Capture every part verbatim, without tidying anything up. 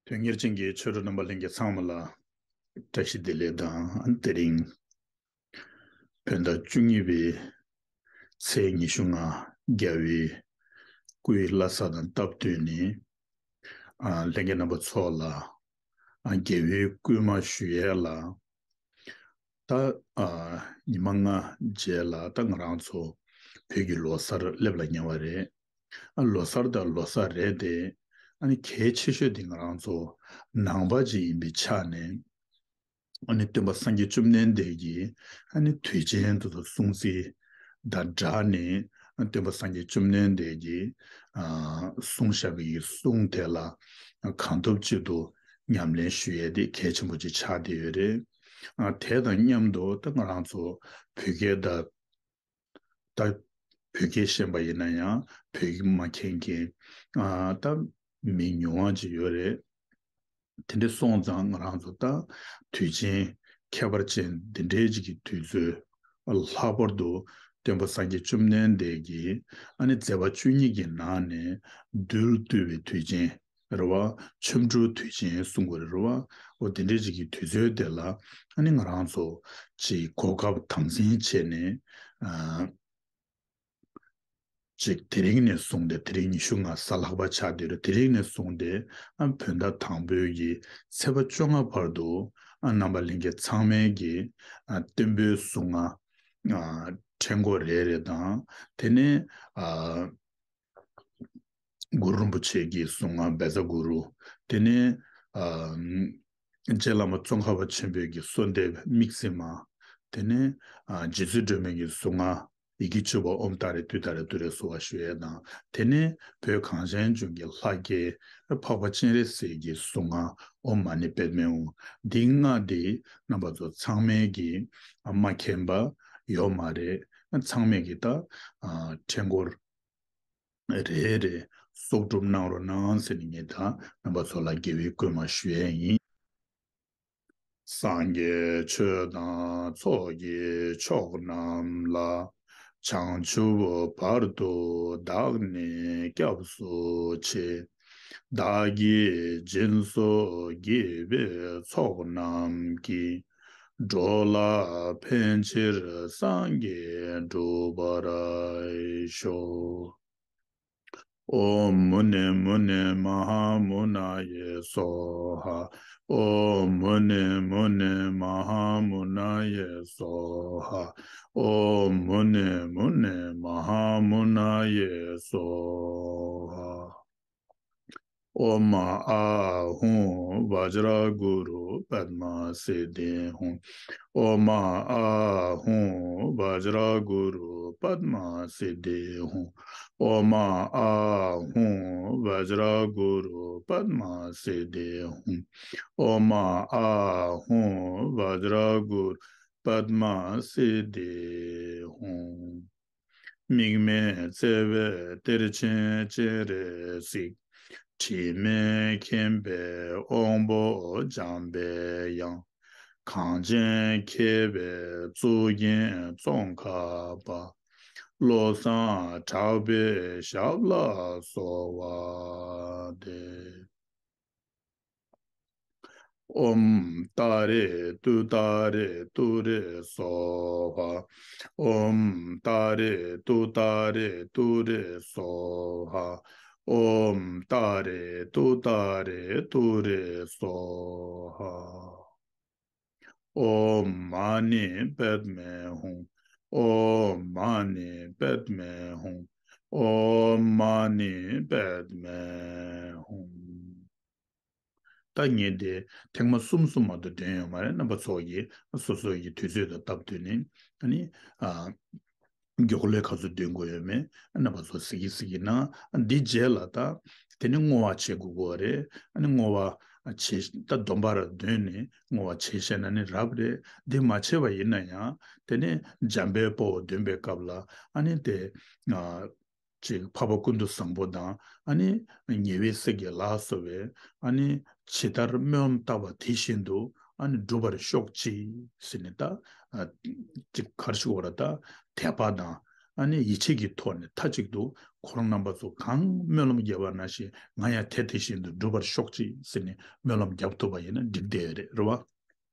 དོན་གཉེར་ཅན་གྱི་ཆོས་གྲོགས་རྣམ་པ་ལྷན་རྒྱས་ཚང་མ་ལ་བཀྲ་ཤིས་བདེ་ལེགས་དང་། དེ་རིང་བོད་ཟླ་བཅུ་གཉིས་པའི་ཚེས་ཉི་ཤུ་ལྔ། རྒྱལ་བའི་སྐུའི་བླ་གཟའ་དང་སྟབས་བསྟུན་ནས། ཨ། ལྷན་རྒྱས་རྣམ་པ་ཚོ་ལ། ཨ། རྒྱལ་བའི་སྐུལ་མ་ཞུ་ཡས་ལ། ད། ཨ། ཉི་མ་ལྔ་རྗེས་ལ་ད་ང་རང་ཚོ་བོད་ཀྱི་ལོ་གསར་སླེབས་ལ་ཉེ་བ་རེད། ཨ། ལོ་གསར་དང་ལོ་གསར་རེད་དེ། ཨ་ནི་གལ་ཆེ་ཤོས་དེ་ང་རང་ཚོ་ནང་པ་ཅིག་ཡིན་པའི་ཆ་ནས། ཨ་ནི་སྟོན་པ་སངས་རྒྱས་བཅོམ་ལྡན་འདས་ཀྱིས་ཨ་ནི་དུས་ཆེན་དེ་ཚོ་སྲུང་བརྩི་དང་སྦྲགས་ནས། ཨ། སྟོན་པ་སངས་རྒྱས་བཅོམ་ལྡན་འདས་ཀྱིས། ཨ། གསུངས་བཞག་པའི་གསུང་དེ་ལ་གང་ཐུབ་ཅིག་ཏུ་ཉམས་ལེན་ཞུ་ཡས་དེ་གལ་ཆེན་པོ་ཅིག་ཆགས་བསྡད་ཡོད་རེད། ཨ། དེ་དང་མཉམ་དུ་ད་ང་རང་ཚོ་བོད་སྐད་ད། ད་བོད་སྐད་ཤེས་པ་ཡིན་ན་ཡང་བོད་སྐད་མ་མཁྱེན་མཁན། ཨ། ད་མི་ཉུང་བ་ཅིག་ཡོད་རེད། དེ་འདྲ་སོང་ཙང་ང་རང་ཚོ་ད་དུས་ཆེན་ཁྱད་པར་ཅན་འདི་འདྲའི་ཅིག་གི་དུས་ཚོད། ལྷག་པར་དུ་སྟོན་པ་སངས་རྒྱས་བཅོམ་ལྡན་འདས་ཀྱིས་ཨ་ནི་མཛད་པ་བཅུ་གཉིས་ཀྱི་ནང་ནས་རྡུལ་བཏུལ་བའི་དུས་ཆེན་རེད་བ། ཆོ་འཕྲུལ་དུས་ཆེན་གསུང་གི་རེད་བ། འོ་དེ་འདྲའི་ཅིག་གི་དུས་ཚོད་དེ་ལ་ཨ་ནི་ང་རང་ཚོ་ཅིག་གོ་སྐབས་དམ་འཛིན་བྱས་ནས། ཨ། ཅིག་དེ་རིང་ནས་བཟུང་སྟེ། དེ་རིང་ཉི་ཤུ་ལྔ་གཟའ་ལྷག་པ་ཆགས་བསྡད་རེད། དེ་རིང་ནས་བཟུང་སྟེ། ཨ། བོད་ཟླ་དང་པོའི་གི་ཚེས་པ་བཅོ་ལྔ་བར་དུ། ཨ། རྣམ་པ་ལྷན་རྒྱས་ཚང་མས་ཀྱི། ཨ། སྟོན་པའི་གསུང་ང་། ཨ། ཕྲེང་སྐོར་རེ་རེ་དང་། དེ་ནས། ཨ། གུ་རུ་རིན་པོ་ཆེ་གི་གསུང་ང་བཛྲ་གུ་རུ། དེ་ནས། ཨ། རྗེ་བླ་མ་ཙོང་ཁ་པ་ཆེན་པོའི་གི་གསོལ་འདེབས་དམིགས་བརྩེ་མ། དེ་ནས། ཨ། རྗེ་བཙུན་སྒྲོལ་མའི་གི་གསུང་ང་ཡི་གེ་བཅུ་པ་ཨོཾ་ཏཱ་རེ་ཏུཏྟཱ་རེ་ཏུ་རེ་སྭཱ་ཧཱ་ཞུ་ཡས་དང་། དེ་ནས་བོད་གངས་ཅན་ལྗོངས་ཀྱི་ལྷ་བརྒྱའི་འཕགས་པ་སྤྱན་རས་གཟིགས་ཀྱི་གསུང་ང་ཨོཾ་མ་ཎི་པདྨེ་ཧཱུྃ། འདི་ལྔ་འདི་རྣམ་པ་ཚོ་ཚང་མས་ཀྱི། ཨ། མ་མཁྱེན་པ་ཡོད་མ་རེད། ཚང་མས་ཀྱི་ད། ཨ། ཕྲེང་སྐོར་རེ་རེ་གསོག་སྒྲུབ་གནང་རོགས་གནང་ཟེར་ནས་ངས་ད་རྣམ་པ་ཚོ་ལ་དགེ་བའི་བསྐུལ་མ་ཞུ་ཡས་ཡིན། སངས་རྒྱས་ཆོས་དང་ཚོགས་ཀྱི་མཆོག་རྣམས་ལ། བྱང་ཆུབ་བར་དུ་བདག་ནི་སྐྱབས་སུ་མཆི། བདག་གིས་སྦྱིན་སོགས་བགྱིས་པའི་ཚོགས་རྣམས་ཀྱིས། འགྲོ་ལ་ཕན་ཕྱིར་སངས་རྒྱས་འགྲུབ་པར་ཤོག། ཨོཾ་མུ་ནེ་མུ་ནེ་མ་ཧཱ་མུ་ན་ཡེ་སྭཱ་ཧཱ། ཨོཾ་མུ་ནེ་མུ་ནེ་མ་ཧཱ་མུ་ན་ཡེ་སྭཱ་ཧཱ། ཨོཾ་མུ་ནེ་མུ་ནེ་མ་ཧཱ་མུ་ན་ཡེ་སྭཱ་ཧཱ། ཨོཾ་ཨཱཿཧཱུྃ་བཛྲ་གུ་རུ་པདྨ་སིདྡྷི་ཧཱུྃ། ཨོཾ་ཨཱཿཧཱུྃ་བཛྲ་གུ་རུ་པདྨ་སིདྡྷི་ཧཱུྃ། ཨོཾ་ཨཱཿཧཱུྃ་བཛྲ་གུ་རུ་པདྨ་སིདྡྷི་ཧཱུྃ། ཨོཾ་ཨཱཿཧཱུྃ་བཛྲ་གུ་རུ་པདྨ་སིདྡྷི་ཧཱུྃ། དམིགས་མེད་བརྩེ་བའི་གཏེར་ཆེན་སྤྱན་རས་གཟིགས། དྲི་མེད་མཁྱེན་པའི་དབང་པོ་འཇམ་པའི་དབྱངས། གངས་ཅན་མཁས་པའི་གཙུག་རྒྱན་ཙོང་ཁ་པ། བློ་བཟང་གྲགས་པའི་ཞབས་ལ་གསོལ་བ་འདེབས། ཨོཾ་ཏཱ་རེ་ཏུཏྟཱ་རེ་ཏུ་རེ་སྭཱ་ཧཱ། ཨོཾ་ཏཱ་རེ་ཏུཏྟཱ་རེ་ཏུ་རེ་སྭཱ་ཧཱ། ཨོཾ་ཏཱ་རེ་ཏུཏྟཱ་རེ་ཏུ་རེ་སྭཱ་ཧཱ། ཨོཾ་མ་ཎི་པདྨེ་ཧཱུྃ། ཨོཾ་མ་ཎི་པདྨེ་ཧཱུྃ། ཨོཾ་མ་ཎི་པདྨེ་ཧཱུྃ། ད་ངས་དེ་ཐེངས་མ་གསུམ་གསུམ་མ་གཏོགས་འདོན་ཡོད་མ་རེད། རྣམ་པ་ཚོ་གིས་སོ་སོ་ཡི་དུས་ཚོད་དང་སྟབས་བསྟུན་ནས། ཨ་ནི། ཨ། མགྱོགས་ལས་ག་ཚོད་འདོན་དགོས་ཡོད་མེད་རྣམ་པ་ཚོ་གཟིགས་ཀྱི་གཟིགས་ཀྱི་གནང་། འདི་རྗེས་ལ་ད་དེ་ནི་བསྔོ་བ་བྱེད་དགོས་ཀྱི་རེད། ཨ་ནི་བསྔོ་བ་བྱེད། ད་སྡོམ་པ་ར་འདོན་ནས་བསྔོ་བ་བྱེད་ཤེས་ན་ནི་རབ་རེད། འདི་མ་བྱས་པ་ཡིན་ན་ཡང་དེ་ནི་འཇམ་དཔལ་དཔའ་བོས་འདོན་པའི་སྐབས་ལ། ཨ་ནི་དེ། ཨ། ཅིག་འཕགས་པ་ཀུན་ཏུ་བཟང་པོ་དང་། ཨ་ནི་ཉེ་བའི་སྲས་ཀྱི་ལ་སོགས་པས། ཨ་ནི་ཇི་ལྟར་སྨོན་ལམ་བཏབ་པ་དེ་བཞིན་དུ་ཨ་ནི་འགྲུབ་པར་ཤོག་ཅིག་ཟེར་ནས། ད། ཨ། ཅིག་ག་རེ་ཞུ་དགོས་རེད། ད་དད་པ་དང་ཨ་ནི་ཡིད་ཆེས་ཀྱི་ཐོག་ནས་མཐའ་གཅིག་ཏུ་ ཁོ་རང་རྣམ་པ་ཚོ་གང་སྨོན་ལམ་བརྒྱབ་པ་ནང་བཞིན་ང་ཡང་དེ་དེ་བཞིན་དུ་འགྲུབ་པར་ཤོག་ཅིག་ཟེར་ནས་སྨོན་ལམ་བརྒྱབ་ཐུབ་པ་ཡིན་ན་འགྲིག་བསྡད་ཡོད་རེད། རེད་བ།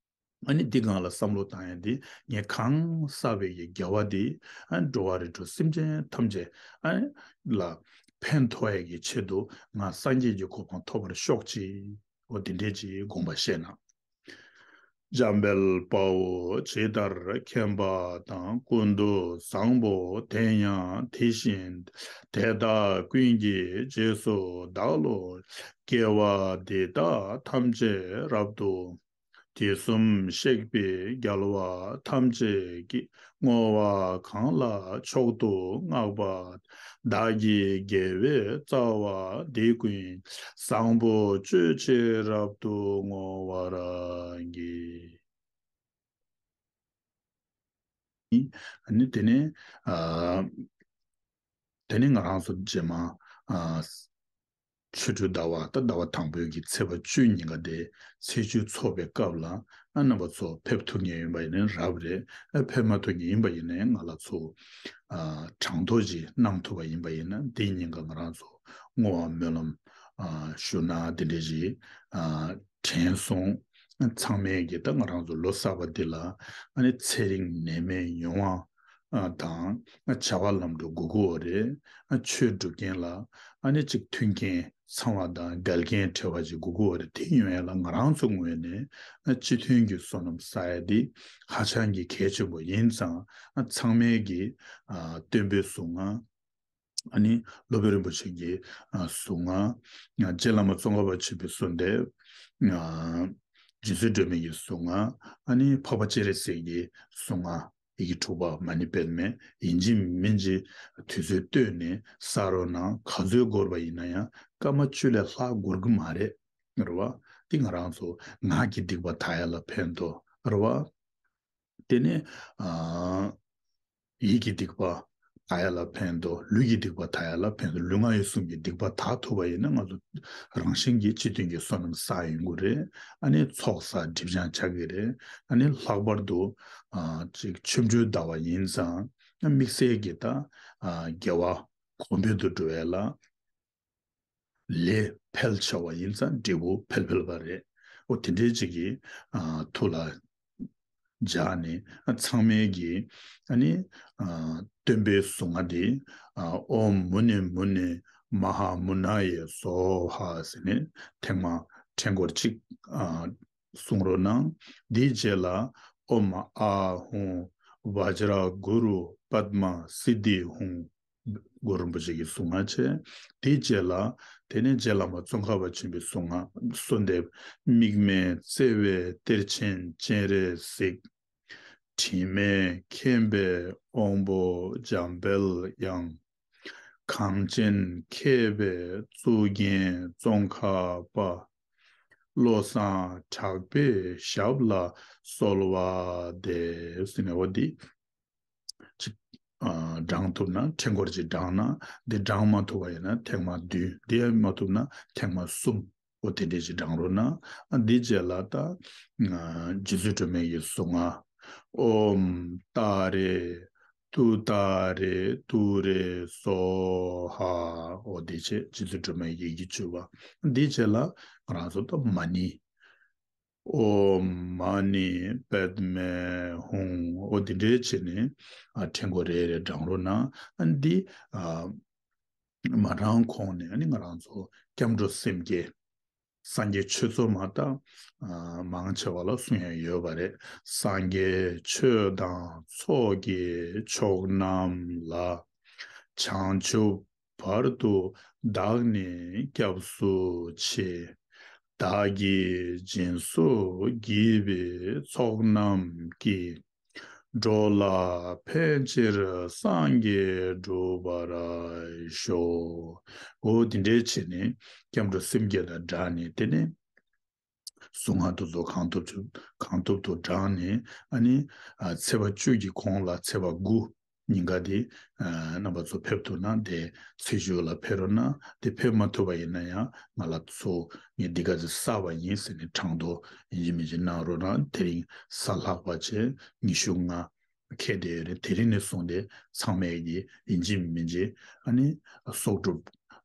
ཨ་ནི་འདི་སྒང་ལ་བསམ་བློ་བཏང་ཡ་འདི་ངས་གང་བསགས་པའི་གི་དགེ་བ་འདི་ཨ་འགྲོ་བ་རིགས་དྲུག་སེམས་ཅན་ཐམས་ཅད་ཨ་ལ་ཕན་ཐོགས་ཡ་གི་ཆེད་དུ་ང་སངས་རྒྱས་ཀྱི་གོ་འཕང་ཐོབ་པར་ཤོག་ཅིག་འོ་དེ་འདྲས་ཅིག་དགོངས་པ་བཞེས་གནང་། འཇམ་དཔལ་དཔའ་བོས་ཇི་ལྟར་མཁྱེན་པ་དང་། ཀུན་ཏུ་བཟང་པོ་དེ་ཡང་དེ་བཞིན་ཏེ། དེ་དག་ཀུན་གྱི་རྗེས་སུ་བདག་སློབ་ཅིང་། དགེ་བ་འདི་དག་ཐམས་ཅད་རབ་ཏུ། དུས་གསུམ་གཤེགས་པའི་རྒྱལ་བ་ཐམས་ཅད་ཀྱིས། བསྔོ་བ་གང་ལ་མཆོག་ཏུ་བསྔགས་པ། བདག་གི་དགེ་བའི་རྩ་བ་འདི་ཀུན། བཟང་པོ་སྤྱོད་ཕྱིར་རབ་ཏུ་བསྔོ་བར་བགྱི། ཨ་ནི་དེ་ནས་ཨ་དེ་ནས་ང་རང་ཚོ་རྗེས་མ་ཨ་ཆོ་འཕྲུལ་ཟླ་བ་ད་ཟླ་བ་དང་པོའི་གི་ཚེས་པ་བཅུ་ཉིན་ཀ་དེ་ཚེས་བཅུ་ཚོགས་པའི་སྐབས་ལ་ཨ་རྣམ་པ་ཚོ་ཕེབས་ཐུབ་མཁན་ཡིན་པ་ཡིན་ན་རབ་རེད། ཨ་ཕེབས་མ་ཐུབ་མཁན་ཡིན་པ་ཡིན་ན་ང་ལ་ཚོ་ཨ་གྲངས་ཐོ་ཅིག་གནང་ཐུབ་པ་ཡིན་པ་ཡིན་ན་དེ་ཉིན་ཀ་ང་རང་ཚོ་བསྔོ་བ་སྨོན་ལམ་ཨ་ཞུ་ན་དེ་འདྲས་ཅིག་ཨ་དྲན་སོང་། ཚང་མས་ཀྱི་ད་ང་རང་ཚོ་ལོ་གསར་པ་འདི་ལ་ཨ་ནི་ཚེ་རིང་ནད་མེད་ཡོང་བ་ཨ་དང་ཨ་བྱ་བ་ལམ་འགྲོ་དགོས་ཀྱི་ཡོད་རེད། ཨ་ཆོས་སྒྲུབ་མཁན་ལ་ཨ་ནི་གཅིག་མཐུན་རྐྱེན་ཚང་བ་དང་འགལ་རྐྱེན་བྲལ་བ་ཅིག་དགོས་ཀྱི་ཡོད་རེད། དེ་ཡོང་ཡ་ལ་ང་རང་ཚོ་ངོས་ནས་ཨ་སྤྱི་མཐུན་གྱི་བསོད་ནམས་བསགས་ཡ་འདི་ཧ་ཅང་གི་གལ་ཆེན་པོ་ཡིན་ཙང་ཨ་ཚང་མས་ཀྱི་ཨ་སྟོན་པའི་གཟུངས་སྔགས། ཨ་ནི་སློབ་དཔོན་རིན་པོ་ཆེ་གི་ཨ་གཟུངས་སྔགས། རྗེ་བླ་མ་ཙོང་ཁ་པ་ཆེན་པོའི་གསོལ་འདེབས། ཨ་རྗེ་བཙུན་སྒྲོལ་མའི་གི་གཟུངས་སྔགས། ཨ་ནི་འཕགས་པ་སྤྱན་རས་གཟིགས་ཀྱི་གཟུངས་སྔགས། ཡི་གེ་དྲུག་པ་མ་ཎི་པདྨེ་ཡིན་གཅིག་མིན་གཅིག་དུས་ཚོད་བཏོན་ནས་བསགས་རོགས་གནང་། ག་ཚོད་འགོར་བ་ཡིན་ན་ཡང་སྐར་མ་བཅུ་ལས་ལྷག་འགོར་གི་མ་རེད། རེད་བ། འདི་ང་རང་ཚོ་ངག་གི་སྡིག་པ་དག་ཡ་ལ་ཕན་ཐོགས། རེད་བ། དེ་ནས་ཨ་ཡིད་ཀྱི་སྡིག་པ་དག་ཡ་ལ་ཕན་ཐོགས། ལུས་ཀྱི་སྡིག་པ་དག་ཡ་ལ་ཕན་ཐོགས། ལུས་ངག་ཡིད་གསུམ་གྱི་སྡིག་པ་དག་ཐུབ་པ་ཡིན་ན་ང་ཚོ་རང་བཞིན་གྱིས་སྤྱི་མཐུན་གྱི་བསོད་ནམས་བསགས་ཡོང་གི་རེད། ཨ་ནི་ཚོགས་བསགས་སྒྲིབ་སྦྱང་ཆགས་ཀྱི་རེད། ཨ་ནི་ལྷག་པར་དུ་ཨ་ཅིག་ཆོ་འཕྲུལ་ཟླ་བ་ཡིན་ཙང་དམིགས་བསལ་གྱི་ད་ཨ་དགེ་བ་གོང་འཕེལ་དུ་འགྲོ་ཡ་ལ། ལས་འཕེལ་ཆེ་བ་ཡིན་ཙང་འབྲས་བུ་འཕེལ་འཕེལ་བ་རེད། འོ་དེ་འདྲའི་ཅིག་གི་ཨ་ཐུགས་ལ་འཇགས་ནས་ཨ་ཚང་མས་ཀྱི་ཨ་ནི་ཨ་སྟོན་པའི་གཟུངས་སྔགས་འདི་ཨ་ཨོཾ་མུ་ནེ་མུ་ནེ་མ་ཧཱ་མུ་ན་ཡེ་སྭཱ་ཧཱ་ཟེར་ནས་ཐེངས་མ་ཕྲེང་སྐོར་གཅིག་ཨ་གསུང་རོགས་གནང་། དེའི་རྗེས་ལ་ཨོཾ་ཨཱཿཧཱུྃ་བཛྲ་གུ་རུ་པདྨ་སིདྡྷི་ཧཱུྃ། གུ་རུ་རིན་པོ་ཆེ་གི་གཟུངས་སྔགས་བྱས། དེའི་རྗེས་ལ་དེ་ནས་རྗེ་བླ་མ་ཙོང་ཁ་པ་ཆེན་པོའི་གཟུངས་སྔགས་གསོལ་འདེབས། དམིགས་མེད་བརྩེ་བའི་གཏེར་ཆེན་སྤྱན་རས་གཟིགས། དྲི་མེད་མཁྱེན་པའི་དབང་པོ་འཇམ་དཔལ་དབྱངས། གངས་ཅན་མཁས་པའི་གཙུག་རྒྱན་ཙོང་ཁ་པ། བློ་བཟང་གྲགས་པའི་ཞབས་ལ་གསོལ་བ་འདེབས་ཟེར་ནས་འོ་འདི། གཅིག་ཨ་བགྲང་ཐུབ་ན་ཕྲེང་སྐོར་གཅིག་བགྲང་ན། འདི་བགྲང་མ་ཐུབ་པ་ཡིན་ན་ཐེངས་མ་བདུན། འདི་ཡང་མ་ཐུབ་ན་ཐེངས་མ་གསུམ། འོ་དེ་འདྲས་ཅིག་བགྲང་རོགས་གནང་། ཨ་འདི་རྗེས་ལ་ད་ཨ་རྗེ་བཙུན་སྒྲོལ་མའི་གི་གཟུངས་སྔགས། ཨོཾ་ཏཱ་རེ་ཏུཏྟཱ་རེ་ཏུ་རེ་སྭཱ་ཧཱ། འོ་དེ་བྱས་རྗེ་བཙུན་སྒྲོལ་མའི་ཡི་གེ་བཅུ་པ། འདི་རྗེས་ལ་ང་རང་ཚོ་ད་མ་ཎི། ཨོཾ་མ་ཎི་པདྨེ་ཧཱུྃ། འོ་འདི་འདྲའི་བྱས་ནས་ཨ་ཕྲེང་སྐོར་རེ་རེ་བགྲང་རོགས་གནང་། ཨ་འདི་ཨ་མ་བགྲང་གོང་ནས་ཨ་ནི་ང་རང་ཚོ་སྐྱབས་འགྲོ་སེམས་བསྐྱེད། སངས་རྒྱས་ཆོས་ཚོགས་མ་གཏོགས་ཨ་མང་ཆེ་བ་ལ་གསུང་ཡ་ཡོད་པ་རེད། སངས་རྒྱས་ཆོས་དང་ཚོགས་ཀྱི་མཆོག་རྣམས་ལ། བྱང་ཆུབ་བར་དུ་བདག་ནི་སྐྱབས་སུ་མཆི། བདག་གིས་སྦྱིན་སོགས་བགྱིས་པའི་ཚོགས་རྣམས་ཀྱིས། འགྲོ་ལ་ཕན་ཕྱིར་སངས་རྒྱས་འགྲུབ་པར་ཤོག་འོ་དེ་འདྲའི་བྱས་ནས་སྐྱབས་འགྲོ་སེམས་བསྐྱེད་དང་སྦྲགས་ནས་དེ་ནས། གཟུངས་སྔགས་དེ་ཚོ་གང་ཐུབ་ཐུབ་གང་ཐུབ་ཐུབ་བགྲངས་ནས་ཨ་ནི་ཨ་ཚེས་པ་བཅུ་གི་གོང་ལ་ཚེས་པ་དགུ་ཉིན་ཀ་དེ་ཨ་རྣམ་པ་ཚོ་ཕེབས་ཐུབ་ན་དེ་ཚེས་བཅུ་ལ་ཕེབས་རོགས་གནང་། དེ་ཕེབས་མ་ཐུབ་པ་ཡིན་ན་ཡང་ང་ལ་ཚོ་ངས་འདི་ག་ཚོད་བསགས་པ་ཡིན་ཟེར་ནས་གྲངས་ཐོ་ཡིན་གཅིག་མིན་གཅིག་གནང་རོགས་གནང་། དེ་རིང་གཟའ་ལྷག་པ་བྱས་ཉི་ཤུ་ལྔ། ཁེལ་བསྡད་ཡོད་རེད། དེ་རིང་ནས་བཟུང་སྟེ་ཚང་མས་ཀྱི་ཡིན་གཅིག་མིན་གཅིག་ཨ་ནི་གསོག་སྒྲུབ་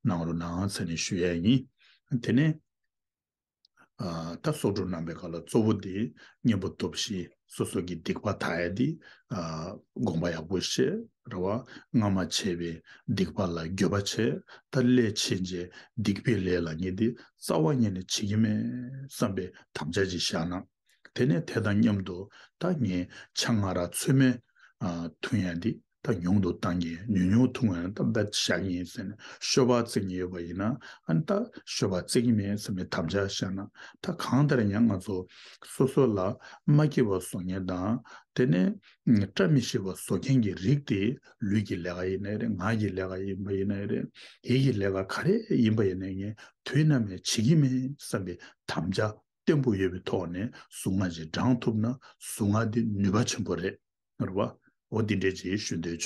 གནང་རོགས་གནང་ཟེར་ནས་ཞུ་ཡ་ཡིན། དེ་ནས་ཨ་ད་གསོག་སྒྲུབ་གནང་པའི་སྐབས་ལ་གཙོ་བོ་དེ་གཉེན་པོ་སྟོབས་བཞི་སོ་སོ་གི་སྡིག་པ་དག་ཡ་དེ་ཨ་དགོངས་པ་ཡག་པོ་བཞེས་རེད་བ། སྔ་མ་བྱས་པའི་སྡིག་པ་ལ་འགྱོད་པ་བྱས། ད་སླད་ཕྱིན་ཆད་སྡིག་པའི་ལས་ལ་ངས་འདི་རྩ་བ་ཉིད་ནས་བྱེད་ཀྱི་མེད་བསམ་པའི་དམ་བཅའ་ཅིག་བཞག་ན། དེ་ནས་དེ་དང་མཉམ་དུ་ད་ངས་ཆང་ང་རག་ཚོད་མེད་ཨ་འཐུང་ཡ་འདི་ད་ཉུང་དུ་བཏང་གི། ཉུང་ཉུང་འཐུང་བ་ཡང་ད་རྦད་བཞག་གི་ཡིན་ཟེར་ནས་ཤོ་སྦག་བརྩི་གི་ཡོད་པ་ཡིན་ན་ཨ་ནི་ད་ཤོ་སྦག་བརྩི་གི་མེད་བསམ་པའི་དམ་བཅའ་བཞག་ན། ད་གང་ལྟར་ཡང་ང་ཚོ་སོ་སོ་ལ་མ་སྐྱིད་པ་བཟོ་མཁན་དང་དེ་ནས་བཀྲ་མི་ཤིས་པ་བཟོ་མཁན་གྱི་རིགས་དེ་ལུས་ཀྱི་ལས་ཀ་ཡིན་ནའི་རེད། ངག་གི་ལས་ཀ་ཡིན་པ་ཡིན་ནའི་རེད། ཡིད་ཀྱི་ལས་ཀ་ག་རེ་ཡིན་པ་ཡིན་ནའི་ངས་དུས་ནམ་ཡང་བྱེད་ཀྱི་མེད་བསམ་པའི་དམ་བཅའ་བརྟན་པོ་ཡོད་པའི་ཐོག་ནས་གཟུངས་སྔགས་ཅིག་བགྲང་ཐུབ་ན་གཟུངས་སྔགས་འདི་ནུས་པ་ཆེན་པོ་རེད། རེད་བ། འོ་འདི་འདྲས་ཅིག་ཞུ་འདོད་